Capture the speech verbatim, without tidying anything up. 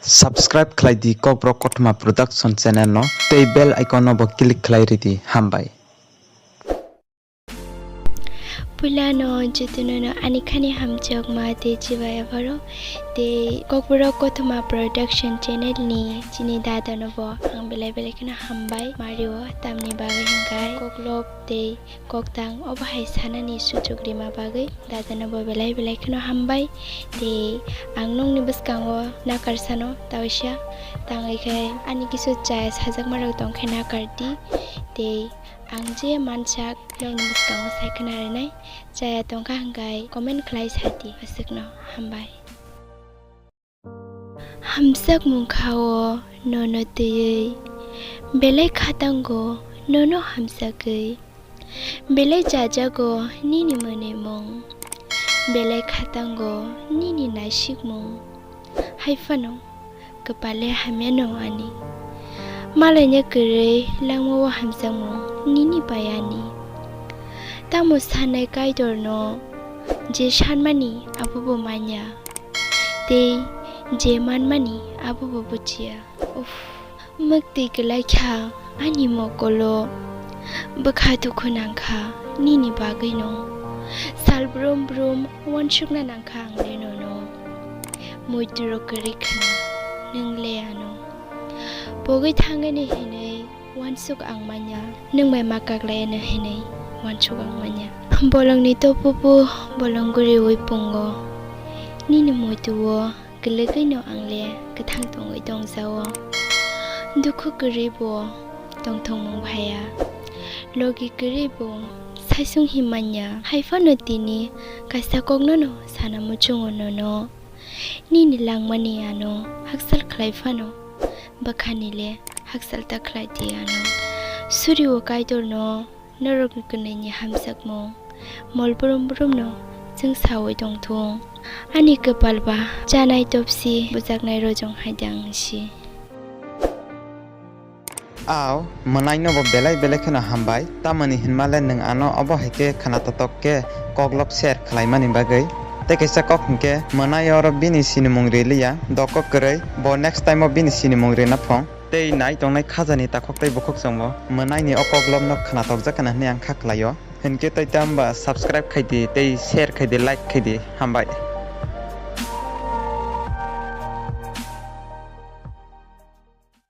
Subscribe khlai di Kokborok Kothoma Production channel no tei bell icon no bo click khlai ridi. Hambai. Puilano jotono no ani khani hamjakma tei chibai apharo tei Kokborok Kothoma Production channel ni chini dada no bo ang belai belai kheno hambai mario tamni bagwi hwnkhe koklop tei koktang obo hai sanani sujuk rima bagwi dada no bo belai belai kheno hambai tei ang nokni bwskango nakar sano taisa tangwi khe ani kisu chaya sajakma rok tongkhe nakar di tei ang je mansak nokni bwskango sai khna rinai chaya tongkha hwnkhe comment khlai sadi aswkno hambai. Hamjakmung kha o nono twiwi, belai kha tango nono hamjagwi, belai chajago nini mwnwimung, belai kha tango nini naisikmung, hai phano kwpale hamyano ani. Malaina kwrwi langmao hamjakmung nini bai ani. Tamo sanai Kaitorno je sanmani abobo manya. Tei je manmani abobo bujiya. Uff, mwktwi kwlai kha ani mokolo. Bwkha dukhu nang kha nini bagwino. Sal brum brum uansukna nang kha ang le nono. Muitu rok kwrwi khna nwng le ano. Pogwi thangani hinwi uansuk ang manya, nwng bai ma kaklai ano hinwi uansuk ang manya. Bolongni topupu bolong guriwi pungo, nini muitu o kwlwgwino ang le kwthang tongwi tongjao. Dukhu kwrwi bo tongthokmung phaiya, logi kwrwi bo saisung him manya. Hai phano tini kaisa koknono sana muchungo nono. Nini langmani ano hakchal khlai phano, bwkhani le hakchal ta khlai di ano. Suri o Kaitorno norokni kwnwini hamjakmung, mol brum brumno chwng saui tongthung. Ani kwpal ba chanai topsi bujaknai rojong hai dang si. Aw, mwnaino bo belai belai kheno hambai, tamoni hinmale nwng ano obo hai khe khwna totok khe koklop share khlaimani bagwi. Tei kaisa kok hinkhe, mwnai oro bini sinimung riliya, dokok kwrwi, bo next time o bini sinimung rina phong. Tei nai tongnai khajani takhok tei bukhuk chwngbo mwnaini o koklopno khwna tokjak hwnwi ang kha khlaio. Hinkhe tei tamba subscribe khaidi tei share khaidi, like khaidi, hambai.